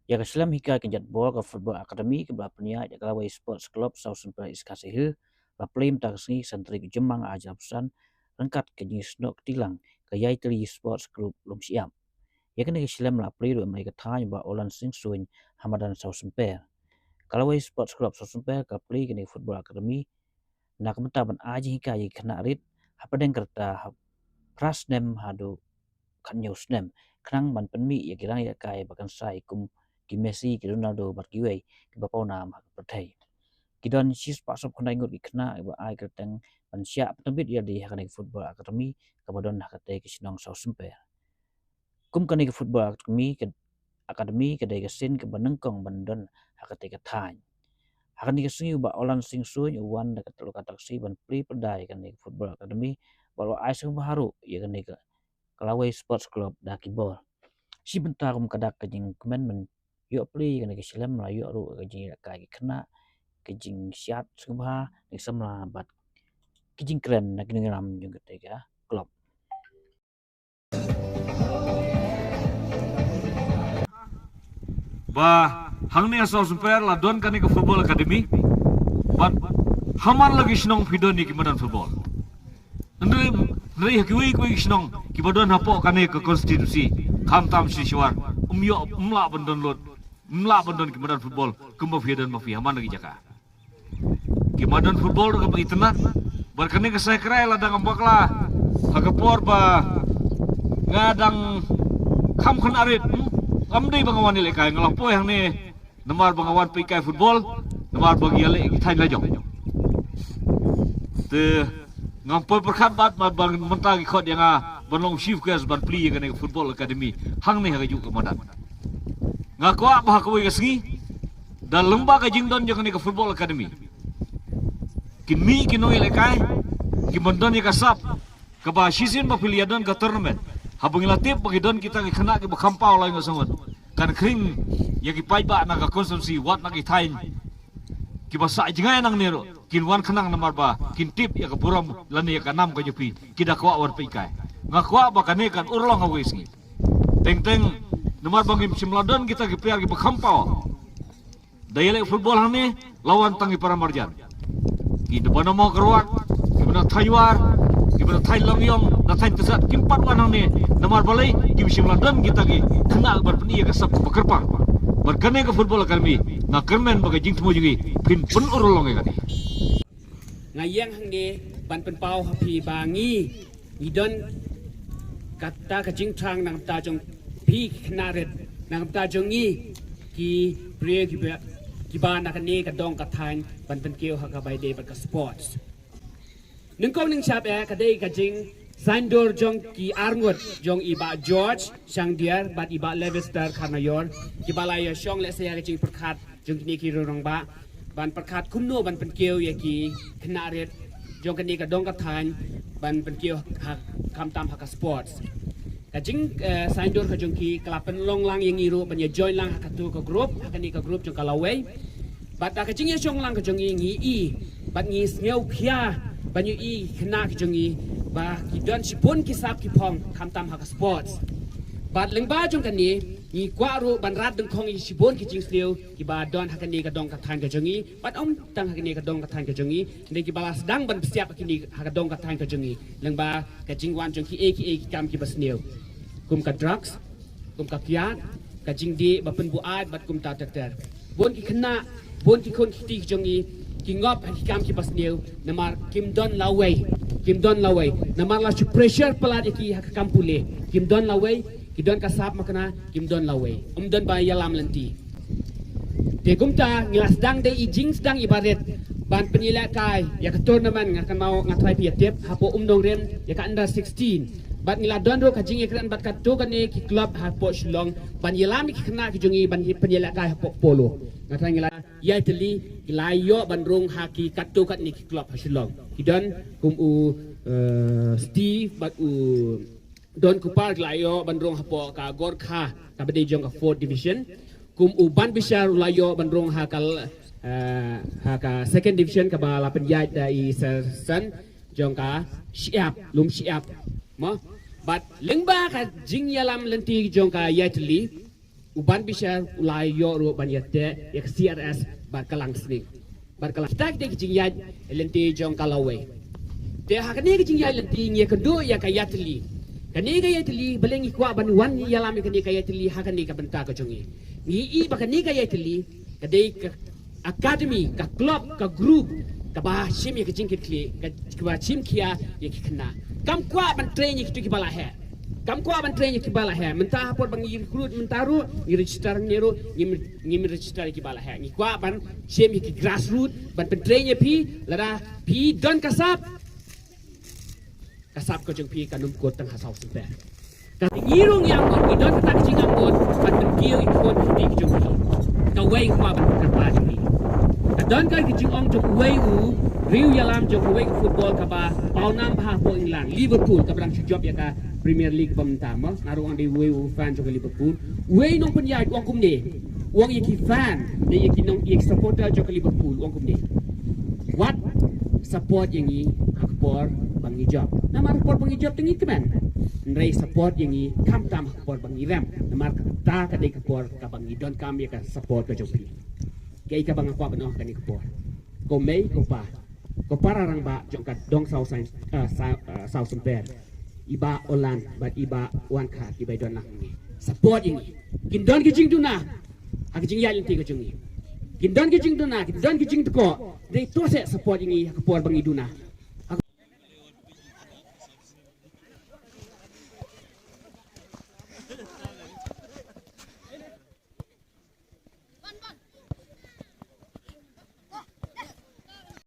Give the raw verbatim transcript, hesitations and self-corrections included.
Ïa ka shlem hikai ka jait bol ka Football Academy kaba la pynïaid da ka Lawei Sports Club South Sumper East Khasi Hills la plie mynta ka sngi Santri ka Jymmang Aja Pusan ryngkat ka jingsnoh kti lang ka Ïaitli Sports Group Lumshyiap. Ïa kane ka shlem la plie ruh ym lei ka thaiñ ba Olan Sing Suin ha madan South Sumper. Ka Lawei Sports Club South Sumper ka plie kane ka Football Academy na ka bynta ban ai jinghikai ïa ki khynnah rit hapdeng ka rta ha phra snem haduh khatñiew snem khnang ban pynmih ïa ki rang ïalehkai ba kynsai kum ki Messi, ki Ronaldo bad kiwei kiba pawnam ha ka pyrthei. Ki don shispah sawphew khyndai ngut ki khynnah kiba ai kyrteng ban shah pyntbit ïa lade ha kane ka Football Academy kaba don ha katei ka shnong South Sumper. Kum kane ka Football Academy ka, Academy ka dei ka sien kaba nyngkong ban don ha katei ka thaiñ. Ha kane ka sngi u Bah Olan Sing Suin u wan da ka taluka taksi ban plie pyrda ïa kane ka Football Academy bad u ai sngewbha ruh ïa kane ka, ka Lawei Sports Club da ki bol. Shi bynta kum ka dak ka jingkmen ban ïoh plie ïa kane ka shlem la ïoh ruh ka jingïalehkai ki khynnah, ka jingshad sngewbha na ki samla bad ka jingkren na ki nongïalam jong katei ka club. Ba hangne ha South Sumper la don kane ka Football Academy. Bad ha man la ki shnong phi don ïa ki madan football. Hynrei, hynrei ha kiwei kiwei ki shnong kiba don hapoh kane ka constituency, khamtam Shihajar, um ïoh, um lah ban don lut, um lah ban don ki madan football kumba phi don ma phi ha man la ki jaka. Ki madan football ruh kaba itynnad. Bad kane ka Saikrai la dang bakla ha ka por ba nga dang kham khynnah rit, hmm? Kam dei ba nga wan ïalehkai, nga la poi hangne namar ba nga wan peit kai football, namar ba ngi ïaleh ki thaiñ la jong. Te ngam poi pyrkhat bad, bad ban mynta ki khot ïa nga ban long chief guest ban plie ïa kane ka Football Academy hangne ha kajuh ka madan. Nga kwah ba ha kawei ka sngi da lyngba ka jingdon jong kane ka Football Academy kin mih ki nongïalehkai kiban don ïa ka sap kaba shisien ba phi la ïa don ka tournament. Haba ngi la tip ba ki don kita ki khynnah kiba kham paw lai nga sngew kan khring ïa ki paidbah na ka constituency wat na ki thaiñ kiba sah jngai nangne ruh kin wan khnang namar ba kin tip ïa ka burom lane ïa ka nam ka jong phi, ki da kwah wan peit kai. Nga kwah ba kane kan urlong ha kawei ka sngi. Teng teng namar ba ngim shym la don kita ki player kiba kham paw da ïaleh football hangne, la wan tang ki para marjan. Kiba na Mawkyrwat, kiba na thaiñ War, kiba na thaiñ Longiong, na thaiñ Tyrsad, kim pat wan hangne namar balei, kim shym la don kita ki khynnah ban pyni ïa ka sap kaba kyrpang. Bad kane ka Football Academy nga kyrmen ba ka jingthmu jong ngi phin pynurlong ïa kane. Nga ïeng hangne ban pynpaw ha phi ba ngi, ngi don kata ka jingthrang na ka bynta jong phi ki khynnah rit, na ka bynta jong ngi ki briew kiba, kiba na kane ka dong ka thaiñ ban pynkiew ha kaba ïadei bad ka sports. Nyngkong nyngshap eh ka dei ka jingsaiñdur jong ki arngut jong i Bah George Shangdiar bad i Bah Levester Kharnaior kiba la ïashong lehse ïa ka jingpyrkhat jong kine ki rangbah ban pyrkhat kumno ban pynkiew ïa ki khynnah rit jong kane ka dong ka thaiñ ban pynkiew ha, khamtam ha ka sports. Ka jing, eh, saiñdur ka jong ki ka la pynlong lang ïa ngi ruh ban ïa join lang ha katu ka group, ha kane ka group jong ka Lawei. Bad da ka jingïashong lang ka jong ngi ngi i bad ngi sngew khia ban ïohi khynnah ka jong ngi ba ki don shibun ki sap ki phong khamtam ha ka sports. Bad lyngba jong kane ngi kwah ruh ban rat dyngkhong ïa shibun ki jingsniew kiba don ha kane ka dong ka thaiñ ka jong ngi. Bad ym tang ha kane ka dong ka thaiñ ka jong ngi, hynrei kiba la sdang ban pynsiap ha kane ha ka dong ka thaiñ ka jong ngi lyngba ka jingwan jong kiei kiei ki kam kiba sniew, kum ka drugs, kum ka kiad, ka jingdih ba pynbuaid bad kumta ter ter. Bun ki khynnah, bun ki khun ki kti ki jong ngi ki ngop ha ki kam kiba sniew namar kim don lawei, kim don lawei. Namar la shu pressure palat ïa ki ha ka kam pule, kim don lawei, ki don ka sap makna, kim don lawei, ym don ba ïalam lynti. Te kumta ngi la sdang da i jingsdang iba rit ban pynïalehkai ïa ka tournament, nga kynmaw nga trai phi ïa tip, hapoh Umnongrim ïa ka under sixteen. Bad ngi la don ruh ka jingïakren bad katto katne ki club hapoh Shillong ban ïalam ïa ki khynnah ki jong ngi ban pynïalehkai hapoh polo. Nga trai ngi la ïai tylli, ngi la ïoh ban rung ha ki katto katne ki club ha Shillong. Ki don kum u, eh, Steve bad u Don Kupar la ïoh ban rung hapoh ka Gorkha kaba dei jong ka fourth division. Kum u Ban Bishar la ïoh ban rung ha ka, eh, ha ka second division kaba la pynïaid da i Sersan jong ka Shyiap, Lumshyiap. Mo, bad lyngba ka jingïalam lynti jong ka ïai tylli, U Ban Bishar u la ïoh ruh ban ïateh ïa ka C R S bad ka Langsning. Bad ka Langsning. Kita ki dei ki jingïaid lynti jong ka lawei. Te ha kane ka jingïaid lynti ngi ïakynduh ïa ka ïatylli. Kane ka ïatylli, balei ngi kwah ban wan ïalam ïa kane ka ïatylli ha kane ka bynta ka jong ngi. Ngi i ba kane ka ïatylli ka dei ka academy, ka club, ka group kaba shim ïa ka jingkitkhlieh, ka, kaba shim khia ïa ki khynnah. Kam kwah ban train ïa kito kiba la heh. Kam kwah ban train ïa kiba la heh. Mynta ha por ba ngi recruit mynta ruh, ngi register ne ruh, ngi, ngi register ïa kiba la heh. Ngi kwah ban shim ïa ki grassroot, ban pyntrain ïa phi, lada phi don ka sap, ka sap ka jong phi kan ym kut tang ha saw symper. Ka ngi rung ïa ngi don kata ka jingangnud ban pynkiew ïa ki khun ki jong phi. Kawei ka kwah ban kyrpad ïa phi. Ka don ka jingong jong uwei u riew ïalam jong kawei ka football kaba pawnam bha hapoh England, Liverpool, kaba dang shu jop ïa ka Premier League ba mynta mo. Nga ruh nga dei uwei u fan jong ka Liverpool. Uwei nongpynïaid u ong kumne. U ong ïa ki fan, ne ïa ki nong, ïa ki supporter jong ka Liverpool, u ong kumne. Wat support ïa ngi ha ka por ba ngi jop. Namar ha ka por ba ngi jop te ngi kmen. Hynrei support ïa ngi khamtam ha ka por ba ngi rem. Namar kata ka dei ka por kaba ngi donkam ïa ka support ka jong phi. Kaei kaba nga kwah ban ong ha kane ka por. Ko mei ko pa. Ko para rangbah jong ka dong saw saiñ, eh, saw, eh, saw symper. I Bah Olan bad i Bah Wankhar kiba i don lang hangne. Support ïa ngi. Kin don ki jingduna ha ki jingïaid lynti ka jong ngi. Kin don ki jingduna, kin don ki jingtkoh. Dei to seh support ïa ngi ha ka por ba ngi duna.